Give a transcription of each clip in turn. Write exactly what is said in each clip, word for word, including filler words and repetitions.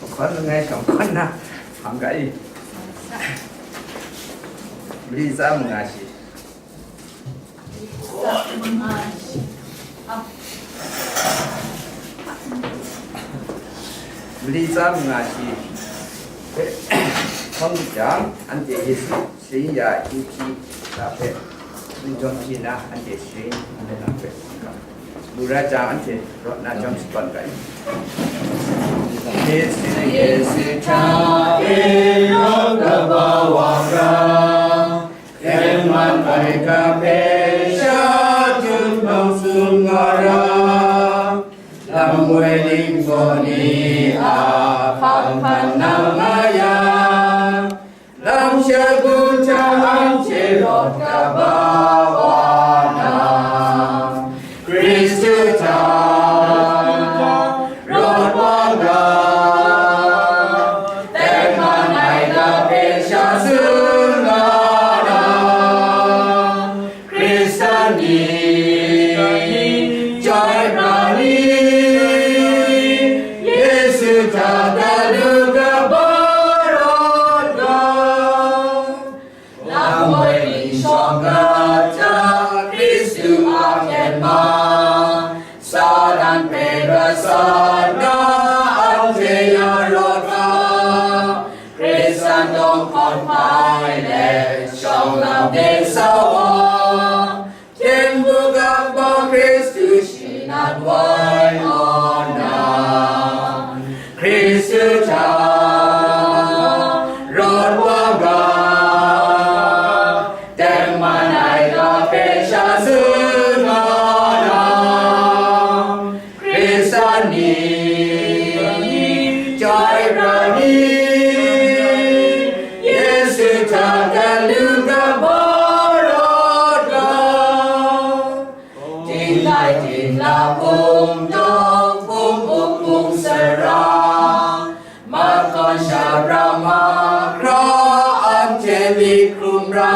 Hkawt langai shawng hkawt na hpang ga i. Mali tsa manga shi. Mali tsa manga shi hpe hkawm jang, anhte Yesu sharin ya akyu hpyi hta hpe n jawn hpyi nna, anhte sharin anhte lam hpe hkam lu ra jang, anhte rawt na jawm shakawn ga i. Yesu, Yesu hta e rawt kaba wa ra, Tengman ai ga hpe sha tsun bang tsun nga ra, lam woi ling zaw ni a hpang hpan nang nga ya, lam shagun hta anhte rawt kaba wa na, Hkristu hta rawt wa ga, tengman ai ga hpe sha tsun nga na, Hkristan ni, chyoi pra ni, Yesu hta galu kaba rawt ga. Lam woi ling shawng ga hta Hkristu a hkyen ma, Satan hpe rat sa nna anhte ya rawt ga, Hkristan dawng hkawt hpai let shawng lam de sa wa, Hpyen bungkam bau Hkristu shi nat woi aw na, Hkristu hta rawt wa ga, tengman ai ga hpe sha tsun nga na, Hkristan ni, chyoi pra ni, Yesu hta galu kaba rawt ga. Dingdai dingla hpung dawng, hpung up hpung sara, mahkawn shabra mahkra, anhte myit hkrum ra,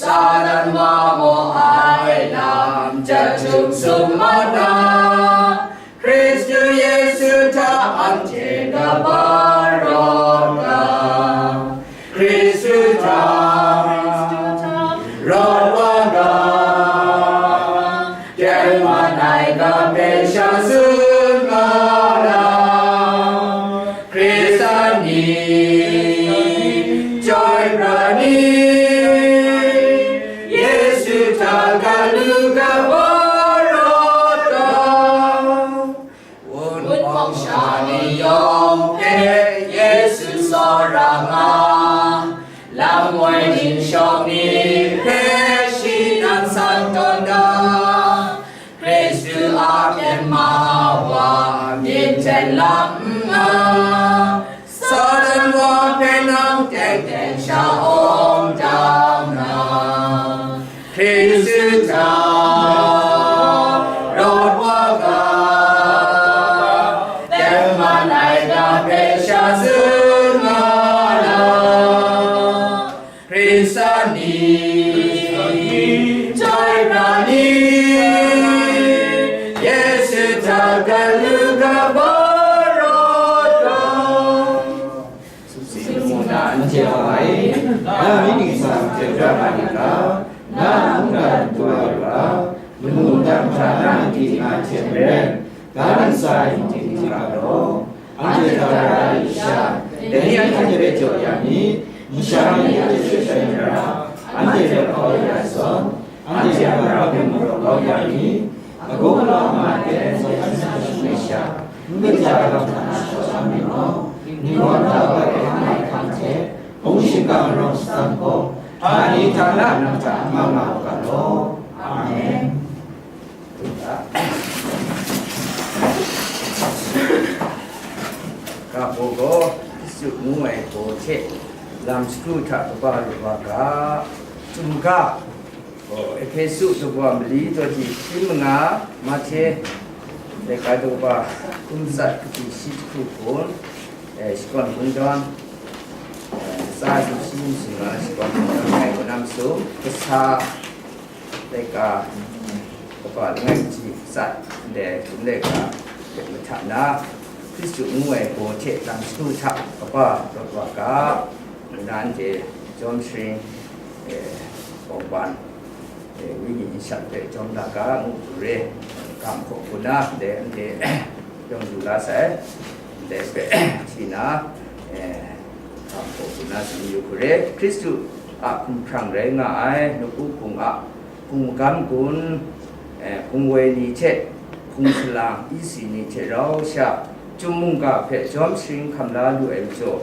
Satan wa maw ai lam jat jum sum mat na, Hkristu Yesu hta anhte kaba rawt ga, Hkristu hta rawt wa ga, tengman ai ga hpe sha tsun nga na, Hkristan ni, chyoi pra ni, Yesu hta galu kaba rawt ga. Wunpawng sha ni yawng hpe Yesu tsawra nga, lam woi ning shawng ni hpe shi nan san tawn ga, Hkristu a hpyen ma wa myit ten lam nna, Satan wa hpe nang teng teng sha awng dang na, Hkristu hta rawt wa ga, tengman ai ga hpe sha tsun nga na, Hkristan ni, chyoi pra ni, Yesu hta galu kaba rawt ga. Sumsing mung na anhte hpa e, na myit ningsang hte pra nga lit ga, na mungdan dum wa yu ga, manu mungdan hkra na mungdi nga hte maren, ga ningsa ai mungdi hta galaw, anhte hta rai ai sha, dai ni anhte hpe jaw ya mi, masha ni anhte hpe shoi shoi mat ra, anhte hpe kau ya ai zawn, anhte a mara hpe mung kau ya mi, agung alau nga ai hpe anhte hpe shut ai sha, n kaja ai lam hta na shaw sa mi law, ningwang hta bai ai hkam hte, hpung shingkang arawng sadang gaw, hpa ni hta na nang hta n mang nga u ga law. Amen. Ga baw gaw, Hkristu ngu ai baw hte lam shagu hta kaba rawt wa ga, Chyum ga, Gaw, Ehpesu daw wa mali daw hti shi manga, Mahte, laika daw wa hkum tsat kaji shi jahku hpun, eh, shakawn kungdawn, eh, tsa sumshi sumla shakawn kungdawn ai kaw na masum, kasa, Laika kaba langai kaji sat ndai hkum laika hpe mahta na, Hkristu ngu ai baw hte lam shagu hta kaba rawt wa ga, nna anhte jawm sharin, eh, kawngban, eh, wenyi nshat hpe jawm la ga ngu hku re, ga hkaw hku na ndai anhte yawng yu la sai, ndai hpe hti na, eh, ga hkaw hku na tsun yu hku re. Hkristu a hkumhkrang rai nga ai nawku hpung a hpung magam gun, eh, hpung woi ni hte hpung salang isi ni hte rau sha, chyum mungga hpe jawm sharin hkam la lu ai majaw,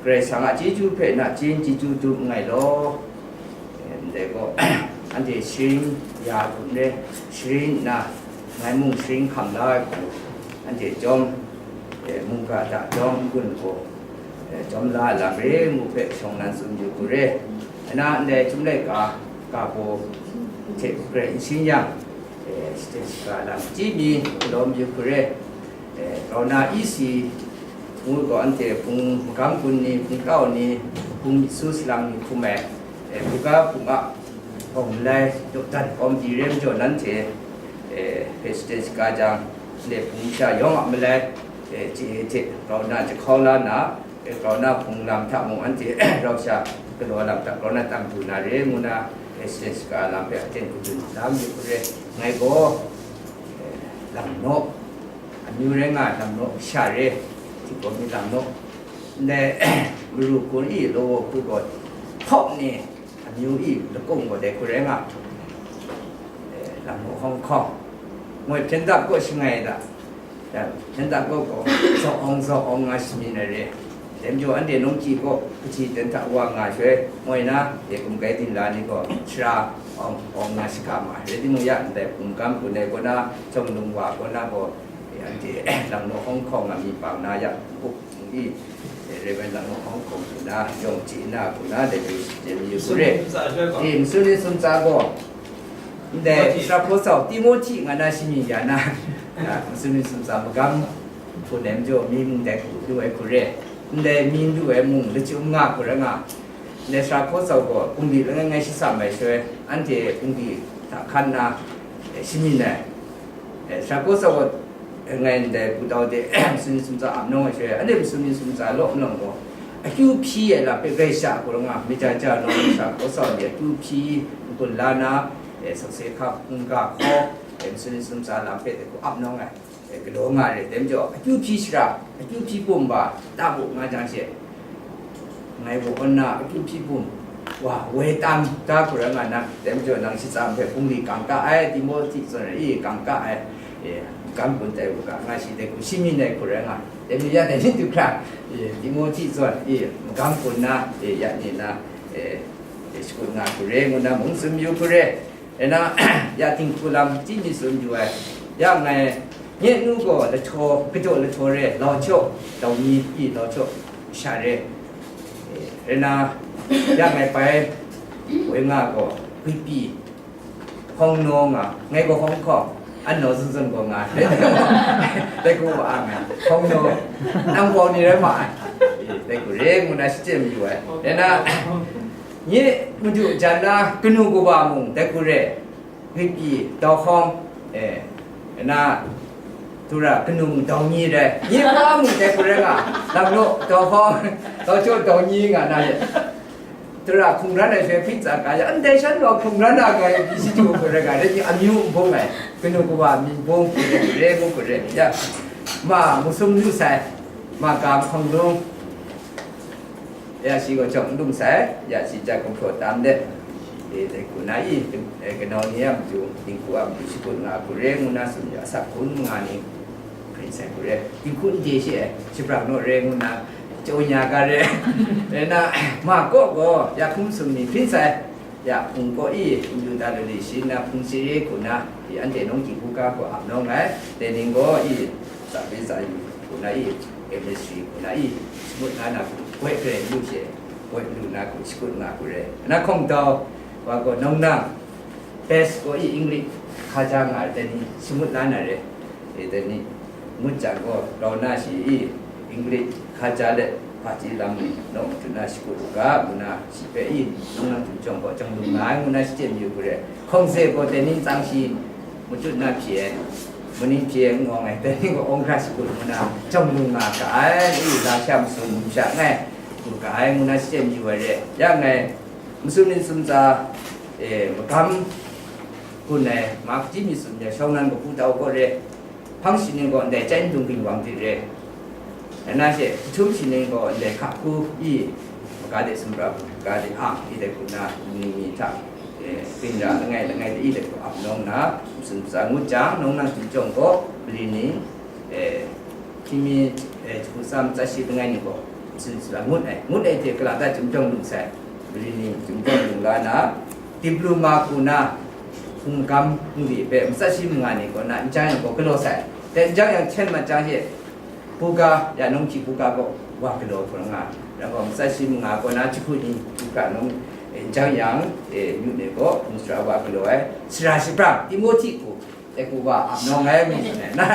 Karai Kasang a chyeju hpe nachying chyeju dum nngai law. Eh, ndai gaw, anhte sharin ya hkum re, sharin nna, ngai mung sharin hkam la ai hku, anhte jawm, eh, mungga hta jawm n-gun gaw, eh, jawm la ai lam re ngu hpe shawng nnan tsun yu hku re. Nna ndai Chyum Laika ga baw hte hkrai n shin yang, eh, shachyen shaga lam chyi mi galaw yu hku re. Eh, grau na isi ngu gaw, anhte hpung magam gun ni, hpung tau ni, hpung myit su salang ni hkum ai, eh, buga hpung a hpawng malai dawdan kawm di re majaw, nanhte, eh, hpe shachyen shaga jang, ndai hpung masha yawng a malai, eh, chye hte grau na jahkau la nna, eh, grau na hpung lam hta mung anhte rau sha galaw lam hta grau na tam du na re ngu na, eh, shachyen shaga lam hpe aten hku dun lam yu hku re. Ngai gaw, eh, lam naw, amyu rai nga ai lam naw, sha re, hti gaw mi lam naw, ndai maru hkun i law hku gaw, hpawk ni, amyu i lakung gaw dai hku rai nga, eh, lam naw hkawng hkawng, ngoi hpyen dap gaw shangai da, hpyen dap gaw gaw, zaw awng zaw awng nga shami na re. Dai majaw anhte nawng hkyi gaw, kahti ten hta wa nga shaloi, ngoi na, dai gumkai dinla ni gaw, shara awng awng nga shaga ma ai. Rai timung ya, ndai hpung magam gun ai kaw na, chyawm lung wa kaw na gaw, eh, anhte lam naw hkawng hkawng nga mi pang na ya, hpung i, eh, Reverend lam naw hkawng hkawng hku na, yawng chye na hku na, dai hpe shachyen mi yu hku re. Eh, masum ni sumtsa gaw, ndai Timoti. Sara hkaw tsau, Timoti nga na shami ya na, ah, masum ni sumtsa magam hpun ai majaw, mi mung dai hku du ai hku re. Ndai mi n du ai mung lachyum nga hku rai nga. Ndai sara hkaw tsau gaw, bungli langai ngai shitsam ai shaloi, anhte bungli hta hkan nna, eh, shamin ai. Eh, sara hkaw tsau gaw, eh, ngai ndai hpu tau de, masum ni sumtsa ap nawng ai shaloi, anhte masum ni sumtsa law nlang gaw, akyu hpyi ai lam hpe grai sha hku rai nga, myit ja ja nawng sara hkaw tsau ni akyu hpyi n-gun la na, eh, sakse hka n-ga hkaw, eh, masum ni sumtsa lam hpe dai hku ap nawng ai. Eh, galaw nga re, dai majaw, akyu hpyi shara, akyu hpyi bum ba, ta bu nga jang she, ngai gaw kaw nna, akyu hpyi bum, wa, woi tam, ta hku rai nga na, dai majaw, nang shitsam hpe bungli gang ka ai, Timoti zawn e, gang ka ai, e, magam gun tai u ga, nga shi dai hku shi myin ai hku rai nga, dai majaw, ya dai ni du hkra, e, Timoti zawn, e, magam gun na, e, ya ni na, e, e, shakut nga hku re, ngu na mung tsun yu hku re. Rai na, ya dinghku lam chyi mi tsun yu ai, ya ngai, nye nu gaw lahtaw, kadaw lahtaw re, lau hkyaw, dau ni pyi lau hkyaw, sha re. Rai na, ya ngai bai, woi nga gaw, gwi pyi, hkawng naw nga, ngai gaw hkawng hkawng, an naw zun zun gaw nga, dai gaw a nga, hkawng naw, nang bau ni rai ma ai, dai gaw re ngu na shachyen mayu ai. Rai na, Nye madu jan na kanu kawa mung dai hku re, gwi pyi, dau hkawng, e, na, tura kanu mung dau ni rai, nye pa mung dai hku rai nga, lam law, dau hkawng, dau jaw, dau ni nga na ye. Tura hkungran ai shaloi hpyi tsa ga ya, ndai shan gaw hkungran na ga, pyi shi chyu hku rai nga, dai ni amyu n bung ai, kanu kawa myi bung hku re, hku re, ngu hku re, ya, ma masum lu sai, ma ga hkawng lung. Ya shi gaw chyawm n dum sai, ya shi ja gumhpraw tam de, e, dai hku na i, e, kanau ni a matu, dinghku a matu shakut nga hku re ngu na tsun ya, asak hkun nga ni, hpring sai hku re, dinghku n de she, shaprak naw re ngu na, chyaw nya ga re, e, na, ma kaw gaw, ya hkum sum ni hpring sai, ya hpung kaw i, n yu ta lu li shi na, hpung siri hku na, i, anhte nawng hkying hkungga gaw ap nawng ai, dai ning gaw i, sa pen sa yu hku na i, chemistry hku na i, shangut nga na hku, goi hkrai n lu she, goi lu na hku, shakut nga hku re. Na hkawng dau, wa gaw nawng nang, best gaw i, English hkaja nga ai, dai ni shangut la na re, e, dai ni, ngut jang gaw, grau na shi i, English hkaja let, Hpaji lam ni naw matut na shakut u ga, ngu na shi hpe i, nang nang htum chyawm gaw chyawm lu nga ai, ngu na shachyen yu hku re. Hkawng se gaw dai ni tsang shi matut na hpyi ai, maning hpyi ai n-gawng ai, dai ni gaw awng hkra shakut ngu na chyawm lu nga ga ai, i, lasha masum sha ngai, lu ga ai, ngu na shachyen yu ai re. Ya ngai, masum ni sumtsa, e, magam gun ai, ma kaji mi sum ya, shawng nan kabu tau gaw re. Hpang shi ning gaw ndai chyai ndung ging wang di re. Nna she, jahtum shi ning gaw ndai hka hku i, maga de sumra, maga de ang, i dai hku na, ning mi hta, e, ginra langai langai de i dai hku ap nawng na, masum sumtsa ngut jang, nawng nang htum chyawm gaw, mali ning, e, hkying mi, e, jahku tsa matsa shi langai ning gaw, masum sumtsa ngut ai, ngut ai hte kala ta chyum chyawm lu sai, mali ning chyum chyawm lu la na, diploma hku na, hpung magam hpung di hpe matsa shi manga ni kaw na, n jang yang gaw galaw sai. Dai n jang yang hten mat jang she, buga, ya nawng hkyi buga gaw wa galaw hkawng nga, ya gaw matsa shi manga kaw na jahku ni buga nawng, e, n jang yang, e, myu ni gaw hpung sara wa galaw ai, sara shabrang, Timohti hku, dai hku wa ap nawng ai, ngu tsun ai. Na,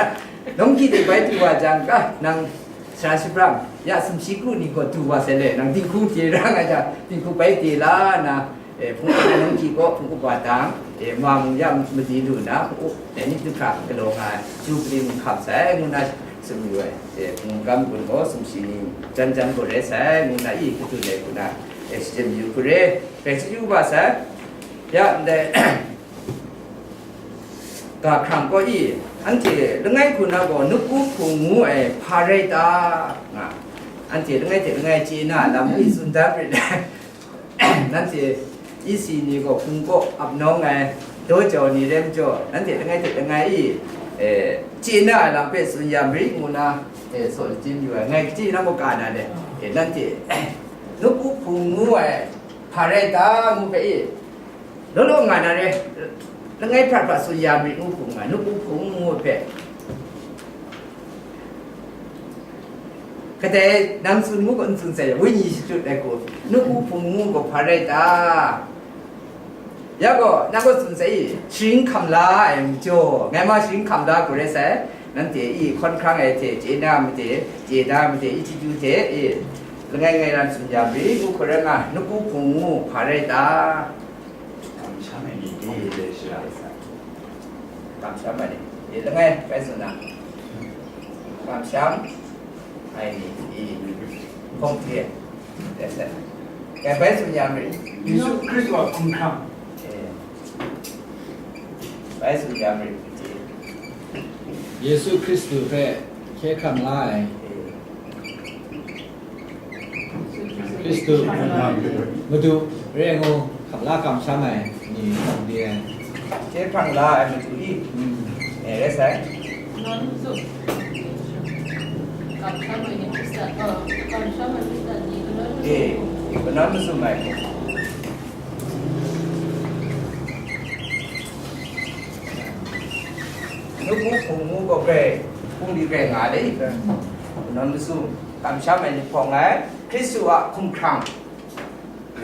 nawng hkyi de bai du wa jang, ka, nang sara shabrang, ya sumshi kru ni gaw du wa sai le, nang dinghku hte ra nga jang, dinghku bai de la na, e, hpung hkra nawng hkyi gaw hpung upa dang, e, ma mung ya madi lu na, hpung u, e, myit du hkra galaw nga ai, Jubili mung hkam sai, ngu na tsun yu ai. E, hpung magam gun gaw sumshi ni jan jan gaw rai sai, ngu na i, kadu ai hku na, e, shachyen yu hku re, rai chyu wa sai. Ya, ndai, ga hkrang gaw i, anhte langai hku na gaw, nawku hpung ngu ai hpa rai ta? Nga, anhte langai hte langai chye na lam i tsun dan rit ai. Nanhte isi ni gaw hpung kaw ap nawng ai, daw jau ni rai majaw, nanhte langai hte langai i, e, chye na ai lam hpe tsun ya marit ngu na, e, saw lachyim yu ai. Ngai kaji nang gaw ka na le, e, nanhte, nawku hpung ngu ai hpa rai ta ngu hpe i, law law nga na re, langai hprat hprat tsun ya marit ngu hpung nga, nawku hpung ngu hpe. Kadai nang tsun ngu gaw n tsun sai, wenyi shachut ai hku, nawku hpung ngu gaw hpa rai ta? Ya gaw, nang gaw tsun sai i, sharin hkam la ai majaw, ngai ma sharin hkam la hku rai sai, nanhte i hkawn hkrang ai hte chye na made, chye da made, i chyeju hte i, langai ngai ran tsun ya marit ngu hku rai nga, nawku hpung ngu hpa rai ta? Kamsham ai ni, e, kamsham ai ni, e, langai bai tsun na, kamsham ai ni, e, hkawng hte, e, sai, ngai bai tsun ya marit. Yesu Hkristu a hkumhkrang. E, bai tsun ya marit. Yesu Hkristu hpe hkye hkrang la ai. E. Hkristu, Madu, re ai ngu, hkam la kamsham ai ni hkam di ai. Hkye hkrang la ai Madu i, mm, e, rai sai. Kamsham ai ni Hkristan, oh, kamsham ai Hkristan ni, e, kanan mazum ai. Nawku hpung ngu gaw grai, hpung di grai nga le i, kanan mazum, kamsham ai ni hpawng ai, Hkristu a hkumhkrang,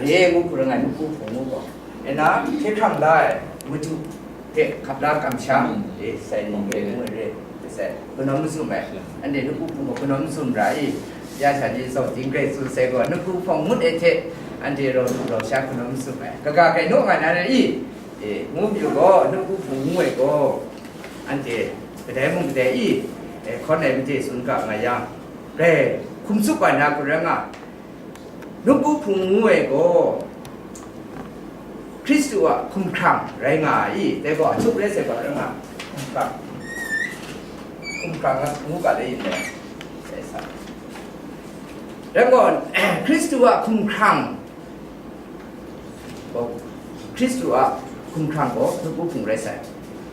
re ngu hku rai nga ai, nawku hpung ngu gaw. E na, hkye hkrang la ai, Madu hte hkap la kamsham, e, sai ni re ngu ai re, sai, kanan mazum ai. Anhte nawku hpung gaw kanan mazum ra i, ya sha ni zawn ting grai tsun sai gaw, nawku hpung ngut ai hte, anhte rau lu rau sha kanan mazum ai. Kaga grai naw nga na rai i, e, ngu mayu gaw, nawku hpung ngu ai gaw, anhte kadai mung kadai i, e, hkawn ai made tsun ga nga yang, grai hkum tsup ai na hku rai nga, nawku hpung ngu ai gaw, Hkristu a hkumhkrang rai nga ai, dai gaw, achup rai sai gaw, rai nga, hkumhkrang, hkumhkrang ngu ga le yin dai, dai sa. Rai gaw, Hkristu a hkumhkrang gaw, Hkristu a hkumhkrang gaw, nawku hpung rai sai.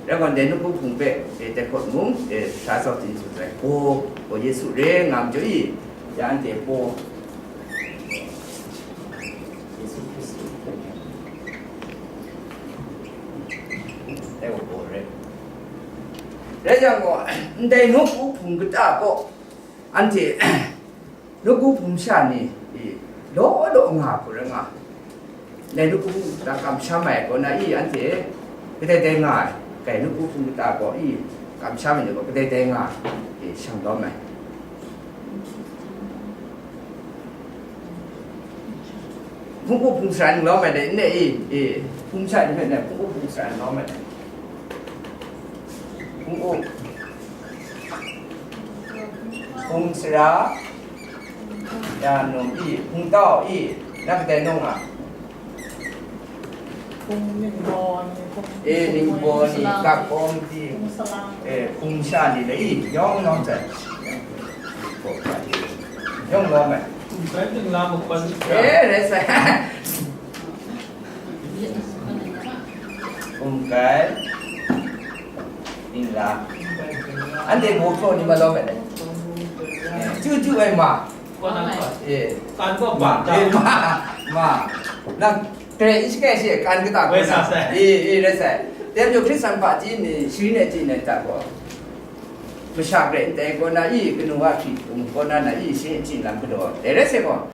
Rai gaw, dai nawku hpung hpe, e, dai hkawt mung, e, sha tsau tin tsun sai. Gaw, gaw Yesu re nga majaw i, ya anhte paw, Yesu Hkristu. Dai gaw paw rai. Rai jang gaw, ndai nawku hpung kata gaw, anhte, nawku hpung sha ni, e, law law nga hku rai nga. Ndai nawku hpung kata kamsham ai gaw na i, anhte kadai dai nga ai, kai nawku hpung kata gaw i, kamsham ai ni gaw kadai dai nga ai, e, shang lawm ai. Hpung up hpung sara n lawm ai dai, n e, e, e, hpung sha ni hpe n e, hpung up hpung sara n lawm ai dai. Hpung up, hpung sara, ya num i, hpung tau i, na kadai nung a? Hpung ningbaw ni, hpung e, ningbaw ni, hpung salang, kak kawm di, hpung salang, e, hpung sha ni le i, yawng lawm sai. Yawng lawm ai. Hpung kai ting la makpan e, rai sai. Hpung kai ting la. Anhte baw hpraw ni malawm ai dai. E, chyu chyu ai ma. E, kan gaw ma, bang e, ma, ma. Nang grai n shakai she, kan kata woi sa sai. E, e, rai sai. Dai majaw Hkristu hpaji ni sharin ai chyi na hta gaw, masha grai n tai kaw na i, kanu wa hkrit hkung kaw na na i, sharin chyi lam galaw ai. Dai rai sai gaw,